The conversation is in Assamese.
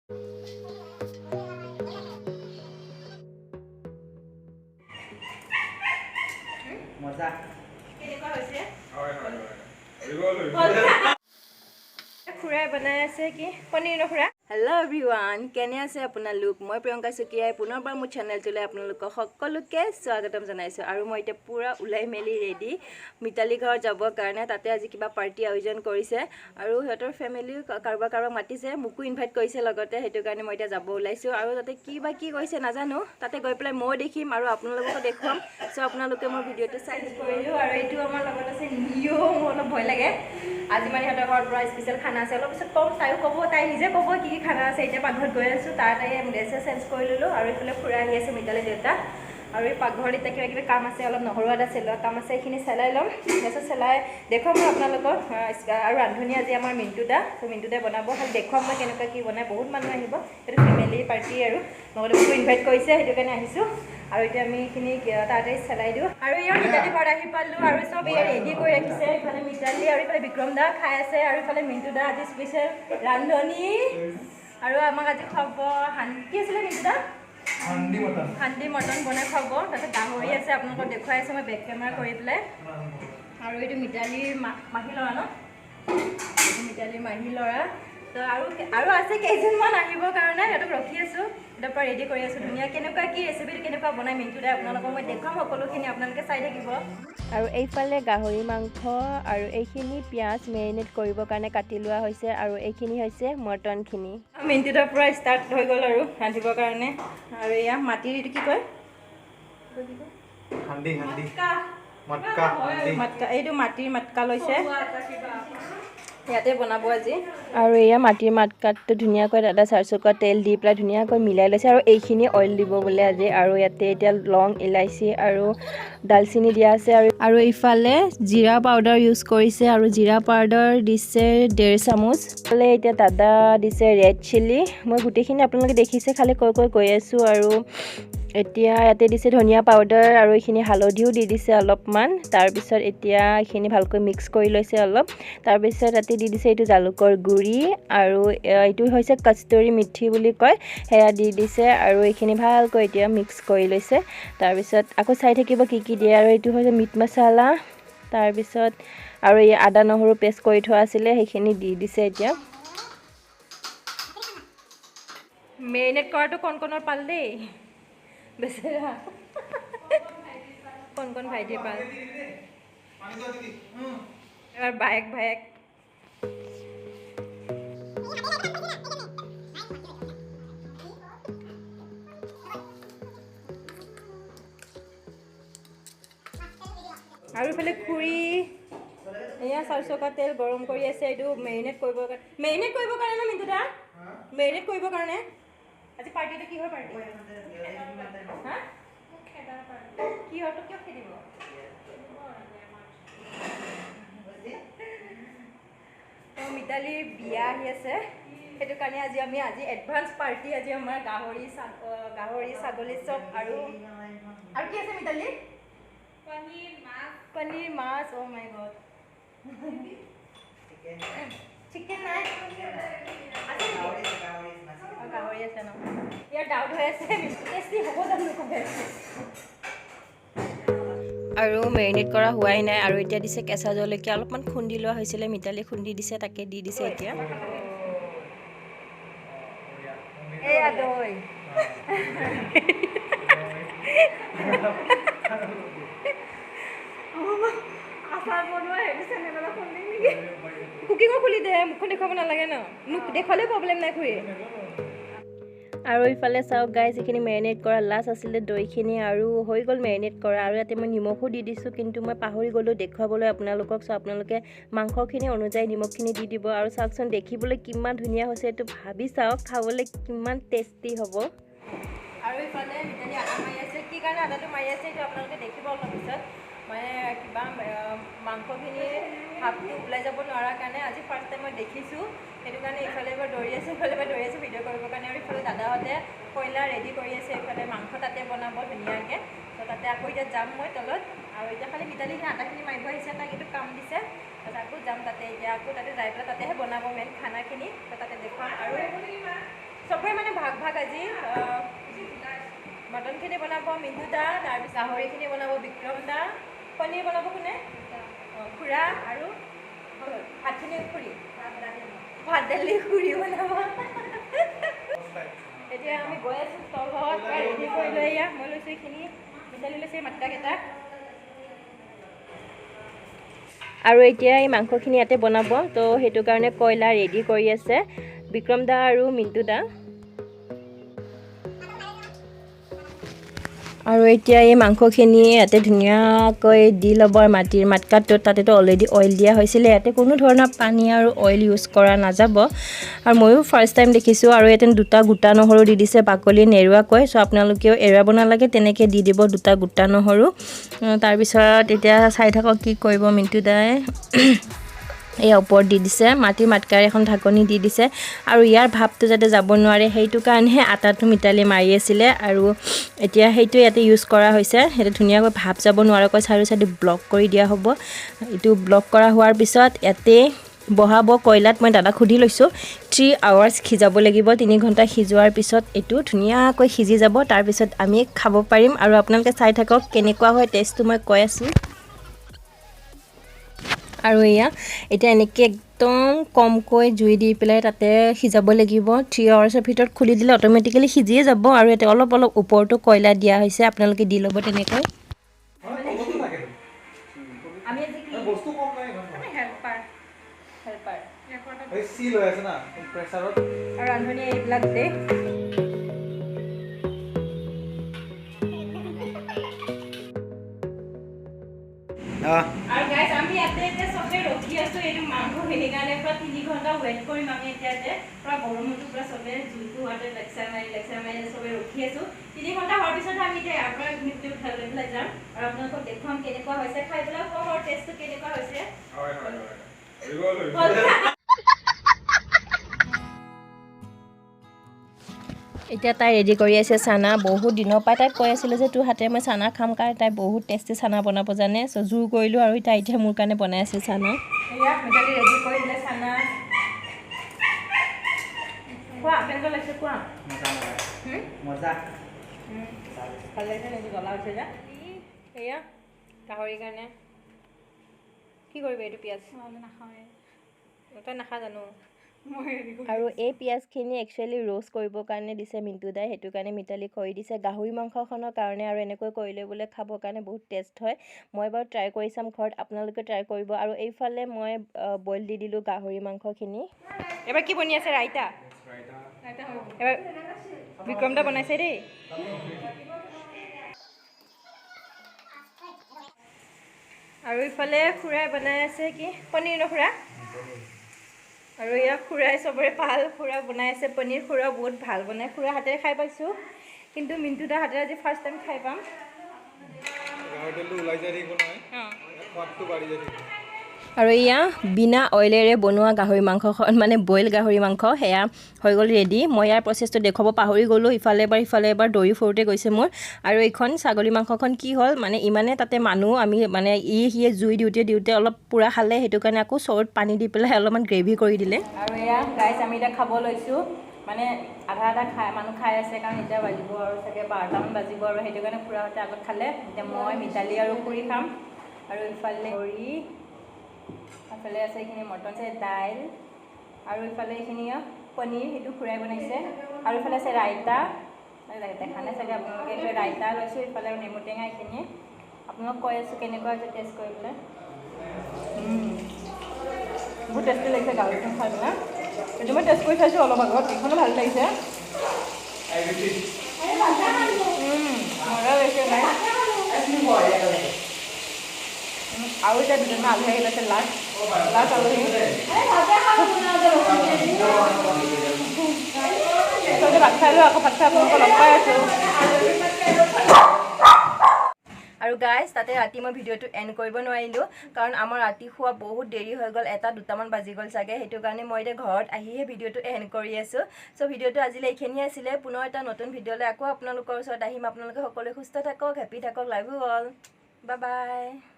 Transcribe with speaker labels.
Speaker 1: মজা
Speaker 2: কেনেকুৱা হৈছে?
Speaker 3: হয় হয় হয়।
Speaker 2: খুৰাই বনাই আছে কি পনীৰ ন খুৰা?
Speaker 4: হেল্ল' এভৰিৱান, কেনে আছে আপোনালোক? মই প্ৰিয়ংকা চুকীয়াই পুনৰবাৰ মোৰ চেনেলটোলৈ আপোনালোকক সকলোকে স্বাগতম জনাইছোঁ। আৰু মই এতিয়া পূৰা ওলাই মেলি ৰেডি মিতালী ঘৰত যাবৰ কাৰণে। তাতে আজি কিবা পাৰ্টি আয়োজন কৰিছে আৰু সিহঁতৰ ফেমিলিও কাৰোবাক কাৰোবাক মাতিছে, মোকো ইনভাইট কৰিছে লগতে। সেইটো কাৰণে মই এতিয়া যাব ওলাইছোঁ। আৰু তাতে কি বা কি কৰিছে নাজানো, তাতে গৈ পেলাই ময়ো দেখিম আৰু আপোনালোককো দেখুৱাম। চ' আপোনালোকে মোৰ ভিডিঅ'টো চাই
Speaker 2: কৰিলোঁ। আৰু এইটো আমাৰ লগত আছে নিঅ', মোৰ অলপ ভয় লাগে। আজি মানে সিহঁতৰ ঘৰত পূৰা স্পেচিয়েল খানা আছে, অলপ পিছত ক'ম, তাইও ক'ব, তাই নিজে ক'ব কি কি খানা আছে। এতিয়া পাকঘৰত গৈ আছোঁ, তাৰ তাই ড্ৰেছ চেঞ্জ কৰি ল'লোঁ। আৰু এইফালে খুৰা আহি আছে, মিতালী দেউতা। আৰু এই পাকঘৰত এতিয়া কিবা কিবি কাম আছে, অলপ নহৰু আদা চেলোৱা কাম আছে, এইখিনি চেলাই ল'ম। তাৰপিছত চেলাই দেখুৱাম মই আপোনালোকক। আৰু ৰান্ধনী আজি আমাৰ মিণ্টু দা, ত' মিণ্টু দাই বনাব, খালি দেখুৱাম মই কেনেকুৱা কি বনায়। বহুত মানুহ আহিব, সেইটো ফেমিলি পাৰ্টি আৰু লগতে মোকো ইনভাইট কৰিছে, সেইটো কাৰণে আহিছোঁ। আৰু এতিয়া আমি এইখিনি তাতে চেলাই দিওঁ। আৰু ইয়াৰ মিতালী ঘৰত আহি পালোঁ আৰু চব ইয়াৰ ৰেডি কৰি ৰাখিছে। ইফালে মিতালী আৰু ইফালে বিক্ৰম দা খাই আছে আৰু ইফালে মিণ্টু দা আজি স্পেচিয়েল ৰান্ধনী। আৰু আমাক আজি খুৱাব কি আছিলে মিণ্টু দা? হান্দি মটন বনাই খুৱাব। তাৰপিছত গাহৰি আছে, আপোনালোকক দেখুৱাই আছোঁ মই বেক কেমেৰা কৰি পেলাই। আৰু এইটো মিতালীৰ মাহী ল'ৰা ন, এইটো মিতালীৰ মাহী ল'ৰা। তো আৰু আৰু আছে কেইজনমান আহিবৰ কাৰণে, সিহঁতক ৰখি আছোঁ। সিহঁতৰ পৰা ৰেডি কৰি আছোঁ ধুনীয়া। কেনেকুৱা কি ৰেচিপিটো কেনেকুৱা বনাই মিণ্টু দাই আপোনালোকক মই দেখুৱাম, সকলোখিনি আপোনালোকে চাই থাকিব।
Speaker 4: আৰু এইফালে গাহৰি মাংস আৰু এইখিনি পিঁয়াজ মেৰিনেট কৰিবৰ কাৰণে কাটি লোৱা হৈছে। আৰু এইখিনি হৈছে মটনখিনি।
Speaker 2: মিণ্টু দাৰ পৰা ষ্টাৰ্ট হৈ গ'ল আৰু ৰান্ধিবৰ কাৰণে। আৰু এয়া মাটিৰ এইটো কি কয়?
Speaker 1: হান্দি হান্দি মটকা।
Speaker 2: মাটকা, এইটো মাটিৰ মাটকা লৈছে, ইয়াতে বনাব আজি।
Speaker 4: আৰু এয়া মাটিৰ মাটকাটো ধুনীয়াকৈ দাদা চাৰচুকা তেল দি পেলাই ধুনীয়াকৈ মিলাই লৈছে। আৰু এইখিনি অইল দিব বোলে আজি। আৰু ইয়াতে এতিয়া লং ইলাচি আৰু ডালচিনি দিয়া আছে। আৰু ইফালে জিৰা পাউডাৰ ইউজ কৰিছে আৰু জিৰা পাউডাৰ দিছে 1.5 চামুচ। ইফালে এতিয়া দাদা দিছে ৰেড চিলি। মই গোটেইখিনি আপোনালোকে দেখিছে, খালি কৈ কৈ গৈ আছোঁ। আৰু এতিয়া ইয়াতে দিছে ধনিয়া পাউডাৰ আৰু এইখিনি হালধিও দি দিছে অলপমান। তাৰপিছত এতিয়া এইখিনি ভালকৈ মিক্স কৰি লৈছে অলপ। তাৰপিছত ইয়াতে দি দিছে এইটো জালুকৰ গুড়ি আৰু এইটো হৈছে কস্তুৰী মিঠি বুলি কয়, সেয়া দি দিছে। আৰু এইখিনি ভালকৈ এতিয়া মিক্স কৰি লৈছে। তাৰপিছত আকৌ চাই থাকিব কি কি দিয়ে। আৰু এইটো হৈছে মিট মছলা। তাৰপিছত আৰু এই আদা নহৰু পেষ্ট কৰি থোৱা আছিলে, সেইখিনি দি দিছে। এতিয়া
Speaker 2: মেৰিনেট কৰাটো কণ কণৰ পাল দেই, বেচেৰা কণ কণ ভাইটিৰ পাল। এবাৰ বায়েক ভায়েক। আৰু ইফালে খুৰী এয়া চাৰচকা তেল গৰম কৰি আছে, এইটো মেৰিনেট কৰিবৰ কাৰণে। মেৰিনেট কৰিবৰ কাৰণে ন মিণ্টু দা? মেৰিনেট কৰিবৰ কাৰণে আজি পাৰ্টিটো কিহৰ পাৰ্টি? হা, কিহৰটো কিয় খেদিব? মিতালীৰ বিয়া আহি আছে, সেইটো কাৰণে আজি আমি আজি এডভান্স পাৰ্টি। আজি আমাৰ গাহৰি গাহৰি ছাগলী চব। আৰু আৰু কি আছে মিতালী? পনীৰ মাছ। অ' মাই গড, চিকেন নাই? গাহৰি আছে ন? ইয়াৰ ডাউট হৈ আছে টেষ্টি হ'ব জানো কৈ আছে।
Speaker 4: আৰু মেৰিনেট কৰা হোৱাই নাই। আৰু এতিয়া দিছে কেঁচা জলকীয়া অলপমান খুন্দি লোৱা হৈছিলে, মিতালী খুন্দি দিছে, তাকে দি দিছে এতিয়া।
Speaker 2: এয়া দৈ। আচাৰ বনোৱা হেৰি চেনেল এটা খুলি নেকি? কুকিঙো খুলি দে, মুখখন দেখুৱাব নালাগে ন, মোক দেখুৱালেও প্ৰব্লেম নাই খুৰী।
Speaker 4: আৰু ইফালে চাওক গাইজ, এইখিনি মেৰিনেট কৰা লাষ্ট আছিলে দৈখিনি আৰু হৈ গ'ল মেৰিনেট কৰা। আৰু ইয়াতে মই নিমখো দি দিছোঁ, কিন্তু মই পাহৰি গ'লোঁ দেখুৱাবলৈ আপোনালোকক। চ' আপোনালোকে মাংসখিনি অনুযায়ী নিমখখিনি দি দিব। আৰু চাওকচোন দেখিবলৈ কিমান ধুনীয়া হৈছে, এইটো ভাবি চাওক খাবলৈ কিমান টেষ্টি হ'ব।
Speaker 2: আৰু ইফালে মিতালী আদা মাৰি আছে, কি কাৰণে আদাটো মাৰি আছে এইটো আপোনালোকে দেখিব অলপ পিছত। মানে কিবা মাংসখিনি ভাপটো ওলাই যাব নোৱাৰাৰ কাৰণে আজি ফাৰ্ষ্ট টাইম মই দেখিছোঁ, সেইটো কাৰণে ইফালে এবাৰ দৌৰি আছোঁ, ইফালে এবাৰ দৌৰি আছোঁ ভিডিঅ' কৰিবৰ কাৰণে। আৰু ইফালে দাদাহঁতে কয়লা ৰেডি কৰি আছে, ইফালে মাংস তাতে বনাব ধুনীয়াকৈ। তো তাতে আকৌ এতিয়া যাম মই তলত। আৰু এতিয়া খালি মিতালীখিনি আদাখিনি মাৰিব আহিছে, তাক এইটো কাম দিছে। তাৰপিছত আকৌ যাম তাতে, এতিয়া আকৌ তাতে যাই পেলাই তাতেহে বনাব মেইন খানাখিনি, তো তাতে দেখুৱাম। আৰু চব ভাগ ভাগ আজি। মটনখিনি বনাব মিণ্টু দা, তাৰপিছত গাহৰিখিনি বনাব বিক্ৰম দা, পনীৰ বনাব কোনে? খুৰা, আৰু ভাতখিনি খুৰী, ভাত দালি খুৰী বনাব। এতিয়া আমি গৈ আছোঁ ষ্টল ঘৰত, ৰেডি কৰি লৈ এয়া মই লৈছোঁ এইখিনি, মিতালী লৈছে মাটকাকেইটা।
Speaker 4: আৰু এতিয়া এই মাংসখিনি ইয়াতে বনাব, তো সেইটো কাৰণে কয়লা ৰেডি কৰি আছে বিক্ৰম দা আৰু মিণ্টু দা। আৰু এতিয়া এই মাংসখিনি ইয়াতে ধুনীয়াকৈ দি ল'ব মাটিৰ মাটকাটোত। তাতেতো অলৰেডি অইল দিয়া হৈছিলে, ইয়াতে কোনো ধৰণৰ পানী আৰু অইল ইউজ কৰা নাযাব। আৰু ময়ো ফাৰ্ষ্ট টাইম দেখিছোঁ। আৰু ইয়াতে দুটা গোটা নহৰু দি দিছে বাকলি নেৰুৱাকৈ। চ' আপোনালোকেও এৰুৱাব নালাগে, তেনেকৈ দি দিব দুটা গোটা নহৰু। তাৰপিছত এতিয়া চাই থাকক কি কৰিব মিণ্টু দাই। এয়া ওপৰত দি দিছে মাটিৰ মাটকাৰ এখন ঢাকনি দি দিছে, আৰু ইয়াৰ ভাপটো যাতে যাব নোৱাৰে সেইটো কাৰণেহে আটাটো মিতালি মাৰি আছিলে। আৰু এতিয়া সেইটো ইয়াতে ইউজ কৰা হৈছে, সেইটো ধুনীয়াকৈ ভাপ যাব নোৱাৰাকৈ চাৰিও চাইডে ব্লক কৰি দিয়া হ'ব। এইটো ব্লক কৰা হোৱাৰ পিছত ইয়াতে বহাব কয়লাত। মই দাদাক সুধি লৈছোঁ, 3 আৱাৰ্ছ সিজাব লাগিব। 3 ঘণ্টা সিজোৱাৰ পিছত এইটো ধুনীয়াকৈ সিজি যাব, তাৰপিছত আমি খাব পাৰিম। আৰু আপোনালোকে চাই থাকক কেনেকুৱা হয় টেষ্টটো, মই কৈ আছোঁ। আৰু এয়া এতিয়া এনেকৈ একদম কমকৈ জুই দি পেলাই তাতে সিজাব লাগিব। 3 আৱাৰ্ছৰ ভিতৰত খুলি দিলে অট'মেটিকেলি সিজিয়ে যাব। আৰু ইয়াতে অলপ অলপ ওপৰতো কয়লা দিয়া হৈছে, আপোনালোকে দি ল'ব তেনেকৈ।
Speaker 2: আমি আজি কি
Speaker 1: বস্তু কম নাই ইমান।
Speaker 2: হেল্পাৰ, হেল্পাৰ
Speaker 1: এই চিল হৈ আছে না প্ৰেছাৰত।
Speaker 2: আৰু ৰান্ধনী এইবিলাক দেই। আৰু গাইজ, আমি ইয়াতে এতিয়া চবে ৰখি আছোঁ এইটো মাংসখিনিৰ কাৰণে। পূৰা 3 ঘণ্টা ৱেইট কৰিম আমি এতিয়া ইয়াতে। পূৰা গৰমতো পূৰা চবে জুইটো হোৱাতে লেকচাৰ মাৰি লেকচাৰ মাৰি চবে ৰখি আছোঁ। 3 ঘণ্টা হোৱাৰ পিছত আমি এতিয়া ইয়াৰ পৰা মিটটো উঠাই লৈ পেলাই যাম আৰু আপোনালোকক দেখুৱাম কেনেকুৱা হৈছে, খাই পেলাই ক'ম আৰু টেষ্টটো কেনেকুৱা হৈছে।
Speaker 3: হয় হয় হয়, হৈ গ'ল, হৈ গ'ল।
Speaker 4: এতিয়া তাই ৰেডি কৰি আছে চানা। বহুত দিনৰ পৰাই তাইক কৈ আছিলোঁ যে তোৰ হাতে মই চানা খাম, কাৰণ তাই বহুত টেষ্টি চানা বনাব জানে। চ' জোৰ কৰিলোঁ আৰু তাই এতিয়া মোৰ কাৰণে বনাই আছে চানা।
Speaker 2: এয়া মিতালী ৰেডি কৰি দিলে চানা। কোৱা কেনেকুৱা লাগিছে কোৱা।
Speaker 1: মজা।
Speaker 2: ভাল লাগিছে নেকি? জ্বলা হৈছে যে। এয়া গাহৰিৰ কাৰণে কি কৰিবি এইটো পিঁয়াজ? তই নাখা জানো?
Speaker 4: আৰু এই পিঁয়াজখিনি একচুৱেলি ৰ'ষ্ট কৰিবৰ কাৰণে দিছে মিণ্টু দাই, সেইটো কাৰণে মিতালী কৰি দিছে গাহৰি মাংসখনৰ কাৰণে। আৰু এনেকৈ কৰিলে বোলে খাবৰ কাৰণে বহুত টেষ্ট হয়। মই বাৰু ট্ৰাই কৰি চাম ঘৰত, আপোনালোকে ট্ৰাই কৰিব। আৰু এইফালে মই বইল দি দিলোঁ গাহৰি মাংসখিনি।
Speaker 2: এবাৰ কি বনি আছে? ৰাইতা। এবাৰ বিক্ৰম দা বনাইছে দেই। আৰু ইফালে খুৰাই বনাই আছে কি পনীৰ ন খুৰা? আৰু এয়া খুৰাই চবৰে ভাল খুৰা বনাই আছে পনীৰ। খুৰা বহুত ভাল বনায়, খুৰা হাতেৰে খাই পাইছোঁ, কিন্তু মিণ্টু দা হাতেৰে আজি ফাৰ্ষ্ট টাইম খাই পাম।
Speaker 1: গাহৰি তেলটো ওলাই যাই থাকিব নহয়, সোৱাদটো বাঢ়ি যাই থাকিব।
Speaker 4: আৰু এয়া বিনা অইলেৰে বনোৱা গাহৰি মাংসখন, মানে বইল গাহৰি মাংস, সেয়া হৈ গ'ল ৰেডি। মই ইয়াৰ প্ৰচেছটো দেখুৱাব পাহৰি গ'লোঁ, ইফালে এবাৰ সিফালে এবাৰ দৌৰি ফুৰোঁতে গৈছে মোৰ। আৰু এইখন ছাগলী মাংসখন কি হ'ল, মানে ইমানে তাতে মানুহ আমি মানে ই সিয়ে জুই দিওঁতে দিওঁতে অলপ পূৰা খালে, সেইটো কাৰণে আকৌ চৰুত পানী দি পেলাই অলপমান গ্ৰেভি কৰি দিলে।
Speaker 2: আৰু এয়া গাইজ, আমি এতিয়া খাব লৈছোঁ। মানে আধা আধা খাই মানুহ খাই আছে, কাৰণ এতিয়া বাজিব আৰু চাগে 12টামান বাজিব আৰু সেইটো কাৰণে খুৰাহঁতে আগত খালে। এতিয়া মই মিতালী আৰু খুৰী খাম। আৰু ইফালে খৰি, ইফালে আছে এইখিনি মটন আছে, দাইল, আৰু ইফালে এইখিনি পনীৰ, সেইটো খুৰাই বনাইছে। আৰু ইফালে আছে ৰাইতা, দেখা নাই চাগে আপোনালোকে। এইফালে ৰাইতা লৈছোঁ, ইফালে নেমু টেঙা এইখিনি। আপোনালোক কৈ আছোঁ কেনেকুৱা হৈছে টেষ্ট কৰি পেলাই। বহুত টেষ্টি লাগিছে গাহৰিখন খাই পেলাই। এইটো মই টেষ্ট কৰি চাইছোঁ অলপ আগত, এইখনো ভাল লাগিছে। মজা লাগিছে ভাই। আৰু এতিয়া দুজনমান আলহী আহি পাইছে, লাষ্ট লাষ্ট আলহী। ভাত খাই লওঁ, আকৌ ভাত খাই আপোনালোকক লগ পাই আছোঁ।
Speaker 4: আৰু গাইজ, তাতে ৰাতি মই ভিডিঅ'টো এণ্ড কৰিব নোৱাৰিলোঁ, কাৰণ আমাৰ ৰাতি খোৱা বহুত দেৰি হৈ গ'ল, 1টা 2টামান বাজি গ'ল চাগে। সেইটো কাৰণে মই এতিয়া ঘৰত আহিহে ভিডিঅ'টো এণ্ড কৰি আছোঁ। চ' ভিডিঅ'টো আজিলৈ এইখিনিয়ে আছিলে। পুনৰ এটা নতুন ভিডিঅ'লৈ আকৌ আপোনালোকৰ ওচৰত আহিম। আপোনালোকে সকলোৱে সুস্থ থাকক, হেপী থাকক। Love you all, bye bye.